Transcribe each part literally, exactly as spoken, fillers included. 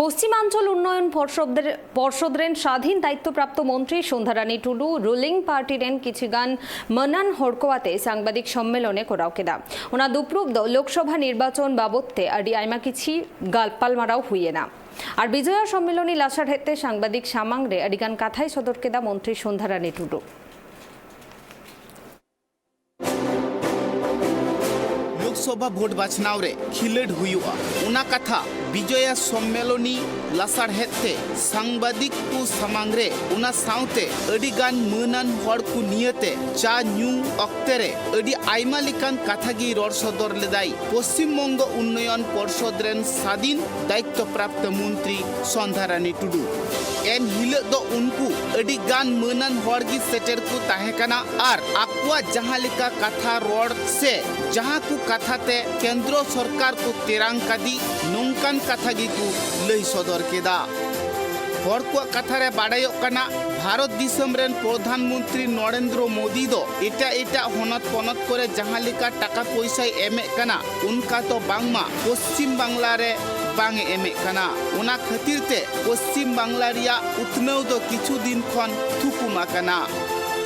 ᱯᱚᱥᱪᱤᱢᱟᱧᱪᱚᱞ ᱩᱱᱱᱚᱭᱚᱱ ᱯᱚᱨᱥᱚᱫ ᱨᱮ-, ᱯᱚᱨᱥᱚᱫ ᱨᱮᱱ ᱥᱟᱫᱷᱤᱱ ᱫᱟᱭᱤᱛᱛᱚ ᱯᱨᱟᱯᱛᱚ ᱢᱚᱱᱛᱨᱤ ᱥᱚᱱᱫᱷᱟᱨᱟᱱᱤ ᱴᱩᱰᱩ ᱨᱩᱞᱤᱝ ᱯᱟᱨᱴᱤ ᱨᱮᱱ ᱠᱤᱪᱷᱤ ᱜᱟᱱ ᱢᱟᱹᱱᱟᱱ ᱦᱚᱲ ᱠᱚ ᱟᱛᱮ ᱥᱟᱝᱵᱟᱫᱤᱠ ᱥᱚᱢᱢᱮᱞᱚᱱ ᱮ ᱠᱚᱨᱟᱣ ᱠᱮᱫᱟ᱾ ᱚᱱᱟ ᱫᱩᱯᱲᱩᱵ ᱫᱚ ᱞᱳᱠᱥᱚᱵᱷᱟ ᱱᱤᱨᱵᱟᱪᱚᱱ ᱵᱟᱵᱚᱛ ᱛᱮ ᱟᱹᱰᱤ ᱟᱭᱢᱟ ᱠᱤᱪᱷᱤ ᱜᱟᱞᱯᱟᱞᱢᱟᱨᱟᱣ ᱦᱩᱭ ᱮᱱᱟ᱾ ᱟᱨ ᱵᱤᱡᱚᱭᱟ ᱥᱚᱢᱢᱮᱞᱚᱱᱤ ᱞᱟᱥᱟᱲᱦᱮᱫ ᱛᱮ ᱥᱟᱝᱵᱟᱫᱤᱠ ᱥᱟᱢᱟᱝ ᱨᱮ ᱟᱹᱰᱤ ᱜᱟᱱ ᱠᱟᱛᱷᱟᱭ ᱥᱚᱫᱚᱨ ᱠᱮᱫᱟ ᱢᱚᱱᱛᱨᱤ ᱥᱚᱱᱫᱷᱟᱨᱟᱱᱤ ᱴᱩᱰᱩ᱾ ᱞᱳᱠᱥᱚᱵᱷᱟ ᱵᱷᱳᱴ ᱵᱟᱪᱷᱱᱟᱣ ᱨᱮ ᱠᱷᱤᱞᱟᱹᱰ ᱦᱩᱭᱩᱜᱼᱟ, ᱚᱱᱟ ᱠᱟᱛᱷᱟ ᱵᱤᱡᱚᱭᱟ ᱥᱚᱢᱢᱮᱞᱚᱱᱤ ᱞᱟᱥᱟᱲᱦᱮᱫ ᱛᱮ ᱥᱟᱝᱵᱟᱫᱤᱠ ᱠᱚ ᱥᱟᱢᱟᱝ ᱨᱮ, ᱚᱱᱟ ᱥᱟᱶᱛᱮ ᱟᱹᱰᱤ ᱜᱟᱱ ᱢᱟᱹᱱᱟᱱ ᱦᱚᱲ ᱠᱚ ᱱᱤᱭᱟᱹᱛᱮ ᱪᱟ ᱧᱩ ᱚᱠᱛᱮ ᱨᱮ ᱟᱹᱰᱤ ᱟᱭᱢᱟ ᱞᱮᱠᱟᱱ ᱠᱟᱛᱷᱟ ᱜᱮ ᱨᱚᱲ ᱥᱚᱫᱚᱨ ᱞᱮᱫᱟᱭ ᱯᱚᱥᱪᱤᱢ ᱵᱚᱝᱜᱚ ᱩᱱᱱᱚᱭᱚᱱ ᱯᱚᱨᱥᱚᱫ ᱨᱮᱱ ᱥᱟᱫᱷᱤᱱ ᱫᱟᱭᱤᱛᱛᱚ ᱯᱨᱟᱯᱛᱚ ᱢᱚᱱᱛᱨᱤ ᱥᱚᱱᱫᱷᱟᱨᱟᱱᱤ ᱴᱩᱰᱩ᱾ ᱮᱱ ᱦᱤᱞᱳᱜ ᱫᱚ ᱩᱱᱠᱩ ᱟᱹᱰᱤ ᱜᱟᱱ ᱢᱟᱹᱱᱟᱱ ᱦᱚᱲ ᱜᱮ ᱥᱮᱴᱮᱨ ᱠᱚ ᱛᱟᱦᱮᱸ ᱠᱟᱱᱟ ᱟᱨ ᱟᱠᱚᱣᱟᱜ ᱡᱟᱦᱟᱸ ᱞᱮᱠᱟ ᱠᱟᱛᱷᱟ ᱨᱚᱲ ᱥᱮ ᱡᱟᱦᱟᱸ ᱠᱚ ᱠᱟᱛᱷᱟ ᱛᱮ ᱠᱮᱱᱫᱨᱚ ᱥᱚᱨᱠᱟᱨ ᱠᱚ ᱛᱮᱨᱟᱝ ᱠᱟᱫᱤ, ᱱᱚᱝᱠᱟᱱ ᱠᱟᱛᱷᱟ ᱜᱮᱠᱚ ᱞᱟᱹᱭ ᱥᱚᱫᱚᱨ ᱠᱮᱫᱟ᱾ ᱦᱚᱲ ᱠᱚᱣᱟᱜ ᱠᱟᱛᱷᱟ ᱨᱮ ᱵᱟᱰᱟᱭᱚᱜ ᱠᱟᱱᱟ, ᱵᱷᱟᱨᱚᱛ ᱫᱤᱥᱚᱢ ᱨᱮᱱ ᱯᱨᱚᱫᱷᱟᱱ ᱢᱚᱱᱛᱨᱤ ᱱᱚᱨᱮᱱᱫᱨᱚ ᱢᱳᱫᱤ ᱫᱚ ᱮᱴᱟᱜ ᱮᱴᱟᱜ ᱦᱚᱱᱚᱛ ᱯᱚᱱᱚᱛ ᱠᱚᱨᱮ ᱡᱟᱦᱟᱸ ᱞᱮᱠᱟ ᱴᱟᱠᱟ ᱯᱚᱭᱥᱟᱭ ᱮᱢᱮᱫ ᱠᱟᱱᱟ, ᱚᱱᱠᱟ ᱫᱚ ᱵᱟᱝᱢᱟ ᱯᱚᱥᱪᱤᱢ ᱵᱟᱝᱞᱟ ᱨᱮ ᱵᱟᱝ ᱮ ᱮᱢᱮᱫ ᱠᱟᱱᱟ᱾ ᱚᱱᱟ ᱠᱷᱟᱹᱛᱤᱨ ᱛᱮ ᱯᱚᱥᱪᱤᱢ ᱵᱟᱝᱞᱟ ᱨᱮᱭᱟᱜ ᱩᱛᱱᱟᱹᱣ ᱫᱚ ᱠᱤᱪᱷᱩ ᱫᱤᱱ ᱠᱷᱚᱱ ᱛᱷᱩᱠᱩᱢ ᱟᱠᱟᱱᱟ᱾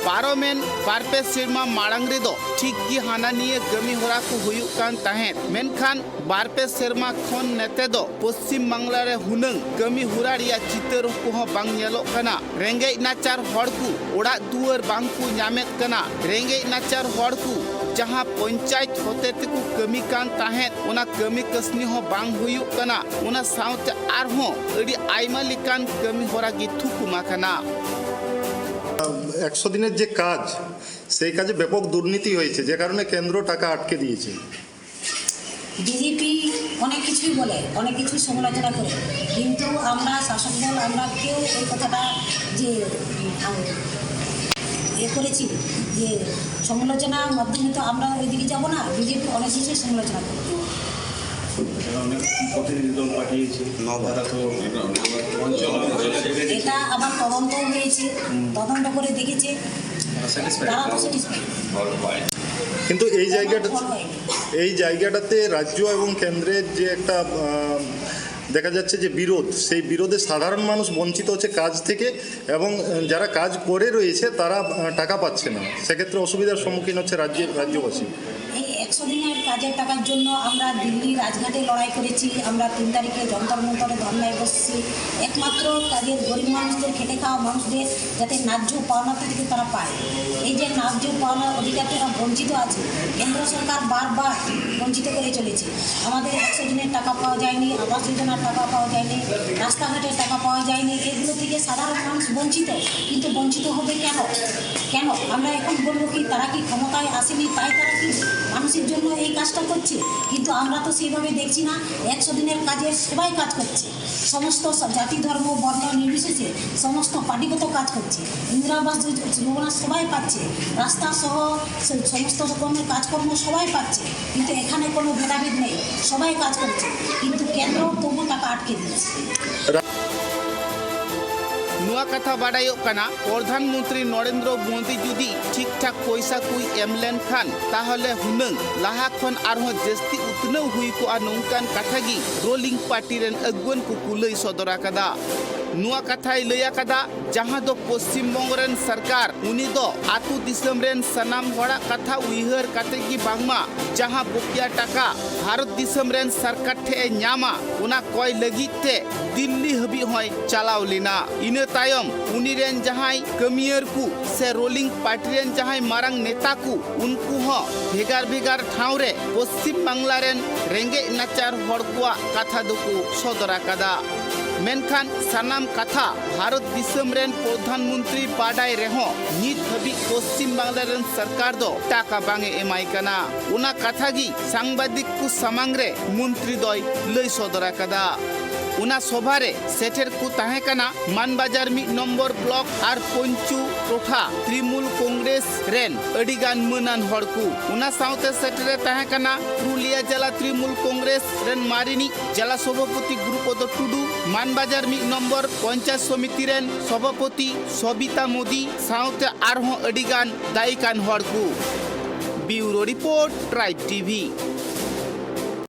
ᱯᱟᱨᱚᱢᱮᱱ ᱵᱟᱨ ᱯᱮ ᱥᱮᱨᱢᱟ ᱢᱟᱲᱟᱝ ᱨᱮᱫᱚ ᱴᱷᱤᱠ ᱜᱮ ᱦᱟᱱᱟ ᱱᱤᱭᱟᱹ ᱠᱟᱹᱢᱤ ᱦᱚᱨᱟ ᱠᱚ ᱦᱩᱭᱩᱜ ᱠᱟᱱ ᱛᱟᱦᱮᱸᱫ, ᱢᱮᱱᱠᱷᱟᱱ ᱵᱟᱨ ᱯᱮ ᱥᱮᱨᱢᱟ ᱠᱷᱚᱱ ᱱᱮᱛᱮ ᱫᱚ ᱯᱚᱥᱪᱤᱢ ᱵᱟᱝᱞᱟ ᱨᱮ ᱦᱩᱱᱟᱹᱝ ᱠᱟᱹᱢᱤ ᱦᱚᱨᱟ ᱨᱮᱭᱟᱜ ᱪᱤᱛᱟᱹᱨ ᱠᱚᱦᱚᱸ ᱵᱟᱝ ᱧᱮᱞᱚᱜ ᱠᱟᱱᱟ᱾ ᱨᱮᱸᱜᱮᱡ ᱱᱟᱪᱟᱨ ᱦᱚᱲ ᱠᱚ ᱚᱲᱟᱜ ᱫᱩᱣᱟᱹᱨ ᱵᱟᱝ ᱠᱚ ᱧᱟᱢᱮᱫ ᱠᱟᱱᱟ᱾ ᱨᱮᱸᱜᱮᱡ ᱱᱟᱪᱟᱨ ᱦᱚᱲ ᱠᱚ ᱡᱟᱦᱟᱸ ᱯᱚᱧᱪᱟᱭᱮᱛ ᱦᱚᱛᱮ ᱛᱮᱠᱚ ᱠᱟᱹᱢᱤ ᱠᱟᱱ ᱛᱟᱦᱮᱸᱫ, ᱚᱱᱟ ᱠᱟᱹᱢᱤ ᱠᱟᱹᱥᱱᱤ ᱦᱚᱸ ᱵᱟᱝ ᱦᱩᱭᱩᱜ ᱠᱟᱱᱟ᱾ ᱚᱱᱟ ᱥᱟᱶᱛᱮ ᱟᱨᱦᱚᱸ ᱟᱹᱰᱤ ᱟᱭᱢᱟ ᱞᱮᱠᱟᱱ ᱠᱟᱹᱢᱤ ᱦᱚᱨᱟ ᱜᱮ ᱛᱷᱩᱠᱩᱢ ᱟᱠᱟᱱᱟ᱾ একশো দিনের যে কাজ, সেই কাজে ব্যাপক দুর্নীতি হয়েছে, যে কারণে কেন্দ্র টাকা আটকে দিয়েছে। বিজেপি অনেক কিছুই বলে, অনেক কিছুই সমালোচনা করে, কিন্তু আমরা শাসক দল, আমরা কেউ এই কথাটা যে, উম, আম-, ইয়ে করেছি, যে সমালোচনার মাধ্যমে তো আমরা ওইদিকে যাব না। বিজেপি অনেক কিছুই সমালোচনা করে। এরা অনেক প্রতিনিধি দল পাঠিয়েছে। তারা তো এটা আবার তদন্ত হয়েছে, তদন্ত করে দেখেছে, তারা তো স্যাটিসফাইড। কিন্তু এই জায়গাটা, এই জায়গাটাতে রাজ্য এবং কেন্দ্রের যে একটা, আহ, দেখা যাচ্ছে যে বিরোধ, সেই বিরোধে সাধারণ মানুষ বঞ্চিত হচ্ছে কাজ থেকে, এবং যারা কাজ করে রয়েছে তারা টাকা পাচ্ছে না। সেক্ষেত্রে অসুবিধার সম্মুখীন হচ্ছে রাজ্যের রাজ্যবাসী। এই একশো দিনের কাজের টাকার জন্য আমরা দিল্লি রাজঘাটে লড়াই করেছি। আমরা তিন তারিখে যন্তর মন্তরে ধর্নায় বসছি। একমাত্র কাজের গরিব মানুষদের, খেটে খাওয়া মানুষদের যাতে ন্যায্য পাওনা থেকে তারা পায়। এই যে ন্যায্য পাওনা অধিকার থেকে বঞ্চিত আছে, কেন্দ্র সরকার বারবার বঞ্চিত করে চলেছে। আমাদের একশো দিনের টাকা পাওয়া যায়নি, আবাস যোজনার টাকা পাওয়া যায়নি, রাস্তাঘাটের টাকা পাওয়া যায়নি। এগুলো থেকে সাধারণ মানুষ বঞ্চিত। কিন্তু বঞ্চিত হবে কেন? কেন? আমরা এখন বলবো কি, তারা কি ক্ষমতায় আসেনি তাই তারা কি মানুষের জন্য এই কাজটা করছে? কিন্তু আমরা তো সেইভাবে দেখছি না। একশো দিনের কাজে সবাই কাজ করছে, সমস্ত স- জাতি, ধর্ম, বর্ণ নির্বিশেষে সমস্ত পার্টিগত কাজ করছে। ইন্দিরা আবাস যোজ- যোজনা সবাই পাচ্ছে, রাস্তা সহ স- সমস্ত রকমের কাজকর্ম সবাই পাচ্ছে, কিন্তু এখানে কোনো ভেদাভেদ নেই, সবাই কাজ করছে, কিন্তু কেন্দ্র তবু টাকা আটকে দিয়েছে। ᱱᱚᱣᱟ ᱠᱟᱛᱷᱟ ᱵᱟᱰᱟᱭᱚᱜ ᱠᱟᱱᱟ, ᱯᱨᱚᱫᱷᱟᱱ ᱢᱚᱱᱛᱨᱤ ᱱᱚᱨᱮᱱᱫᱨᱚ ᱢᱳᱫᱤ ᱡᱩᱫᱤ ᱴᱷᱤᱠ ᱴᱷᱟᱠ ᱯᱚᱭᱥᱟ ᱠᱚᱭ ᱮᱢ ᱞᱮᱱᱠᱷᱟᱱ, ᱛᱟᱦᱚᱞᱮ ᱦᱩᱱᱟᱹᱝ ᱞᱟᱦᱟ ᱠᱷᱚᱱ ᱟᱨᱦᱚᱸ ᱡᱟᱹᱥᱛᱤ ᱩᱛᱱᱟᱹᱣ ᱦᱩᱭ ᱠᱚᱜᱼᱟ, ᱱᱚᱝᱠᱟᱱ ᱠᱟᱛᱷᱟ ᱜᱮ ᱨᱩᱞᱤᱝ ᱯᱟᱨᱴᱤ ᱨᱮᱱ ᱟᱹᱜᱩᱣᱟᱹᱱ ᱠᱚᱠᱚ ᱞᱟᱹᱭ ᱥᱚᱫᱚᱨ ᱟᱠᱟᱫᱟ᱾ ᱱᱚᱣᱟ ᱠᱟᱛᱷᱟᱭ ᱞᱟᱹᱭ ᱟᱠᱟᱫᱟ, ᱡᱟᱦᱟᱸ ᱫᱚ ᱯᱚᱥᱪᱤᱢ ᱵᱚᱝᱜᱚ ᱨᱮᱱ ᱥᱚᱨᱠᱟᱨ, ᱩᱱᱤ ᱫᱚ ᱟᱹᱛᱩ ᱫᱤᱥᱚᱢ ᱨᱮᱱ ᱥᱟᱱᱟᱢ ᱦᱚᱲᱟᱜ ᱠᱟᱛᱷᱟ ᱩᱭᱦᱟᱹᱨ ᱠᱟᱛᱮ ᱜᱮ ᱵᱟᱝᱢᱟ ᱡᱟᱦᱟᱸ ᱵᱚᱠᱤᱭᱟ ᱴᱟᱠᱟ ᱵᱷᱟᱨᱚᱛ ᱫᱤᱥᱚᱢ ᱨᱮᱱ ᱥᱚᱨᱠᱟᱨ ᱴᱷᱮᱱ ᱮ ᱧᱟᱢᱟ, ᱚᱱᱟ ᱠᱚᱭ ᱞᱟᱹᱜᱤᱫ ᱛᱮ ᱫᱤᱞᱞᱤ ᱦᱟᱹᱵᱤᱡ ᱦᱚᱸᱭ ᱪᱟᱞᱟᱣ ᱞᱮᱱᱟ᱾ ᱤᱱᱟᱹ ᱛᱟᱭᱚᱢ ᱩᱱᱤ ᱨᱮᱱ ᱡᱟᱦᱟᱸᱭ ᱠᱟᱹᱢᱤᱭᱟᱹᱨ ᱠᱚ ᱥᱮ ᱨᱩᱞᱤᱝ ᱯᱟᱨᱴᱤ ᱨᱮᱱ ᱡᱟᱦᱟᱸᱭ ᱢᱟᱨᱟᱝ ᱱᱮᱛᱟ ᱠᱚ, ᱩᱱᱠᱩ ᱦᱚᱸ ᱵᱷᱮᱜᱟᱨ ᱵᱷᱮᱜᱟᱨ ᱴᱷᱟᱶ ᱨᱮ ᱯᱚᱥᱪᱤᱢ ᱵᱟᱝᱞᱟ ᱨᱮᱱ ᱨᱮᱸᱜᱮᱡ ᱱᱟᱪᱟᱨ ᱦᱚᱲ ᱠᱚᱣᱟᱜ ᱠᱟᱛᱷᱟ ᱫᱚᱠᱚ ᱥᱚᱫᱚᱨ ᱟᱠᱟᱫᱟ᱾ ᱢᱮᱱᱠᱷᱟᱱ ᱥᱟᱱᱟᱢ ᱠᱟᱛᱷᱟ ᱵᱷᱟᱨᱚᱛ ᱫᱤᱥᱚᱢ ᱨᱮᱱ ᱯᱨᱚᱫᱷᱟᱱ ᱢᱚᱱᱛᱨᱤ ᱵᱟᱰᱟᱭ ᱨᱮᱦᱚᱸ, ᱱᱤᱛ ᱦᱟᱹᱵᱤᱡ ᱯᱚᱥᱪᱤᱢ ᱵᱟᱝᱞᱟ ᱨᱮᱱ ᱥᱚᱨᱠᱟᱨ ᱫᱚ ᱴᱟᱠᱟ ᱵᱟᱝ ᱮ ᱮᱢᱟᱭ ᱠᱟᱱᱟ᱾ ᱚᱱᱟ ᱠᱟᱛᱷᱟ ᱜᱮ ᱥᱟᱝᱵᱟᱫᱤᱠ ᱠᱚ ᱥᱟᱢᱟᱝ ᱨᱮ ᱢᱚᱱᱛᱨᱤ ᱫᱚᱭ ᱞᱟᱹᱭ ᱥᱚᱫᱚᱨ ᱟᱠᱟᱫᱟ᱾ ᱚᱱᱟ ᱥᱚᱵᱷᱟ ᱨᱮ ᱥᱮᱴᱮᱨ ᱠᱚ ᱛᱟᱦᱮᱸ ᱠᱟᱱᱟ ᱢᱟᱱᱵᱟᱡᱟᱨ ᱢᱤᱫ ᱱᱚᱢᱵᱚᱨ ᱵᱞᱚᱠ ᱟᱨ ᱯᱚᱧᱪᱩ ᱴᱚᱴᱷᱟ ᱛᱨᱤᱢᱩᱞ ᱠᱚᱝᱜᱨᱮᱥ ᱨᱮᱱ ᱟᱹᱰᱤ ᱜᱟᱱ ᱢᱟᱹᱱᱟᱱ ᱦᱚᱲ ᱠᱚ᱾ ᱚᱱᱟ ᱥᱟᱶᱛᱮ ᱥᱮᱴᱮᱨ ᱮ ᱛᱟᱦᱮᱸ ᱠᱟᱱᱟ ᱯᱩᱨᱩᱞᱤᱭᱟ ᱡᱮᱞᱟ ᱛᱨᱤᱢᱩᱞ ᱠᱚᱝᱜᱨᱮᱥ ᱨᱮᱱ ᱢᱟᱨᱮᱱᱤᱡ ᱡᱮᱞᱟ ᱥᱚᱵᱷᱟᱯᱚᱛᱤ ᱜᱩᱨᱩᱯᱚᱫᱚ ᱴᱩᱰᱩ, ᱢᱟᱱᱵᱟᱡᱟᱨ ᱢᱤᱫ ᱱᱚᱢᱵᱚᱨ ᱯᱚᱧᱪᱟᱭᱮᱛ ᱥᱚᱢᱤᱛᱤ ᱨᱮᱱ ᱥᱚᱵᱷᱟᱯᱚᱛᱤ ᱥᱚᱵᱤᱛᱟ ᱢᱳᱫᱤ ᱥᱟᱶᱛᱮ ᱟᱨᱦᱚᱸ ᱟᱹᱰᱤ ᱜᱟᱱ ᱫᱟᱹᱭᱤᱠᱟᱱ ᱦᱚᱲ ᱠᱚ᱾ ᱵᱤᱭᱩᱨᱳ ᱨᱤᱯᱳᱨᱴ, ᱴᱨᱟᱭᱤᱵᱽ ᱴᱤᱵᱷᱤ᱾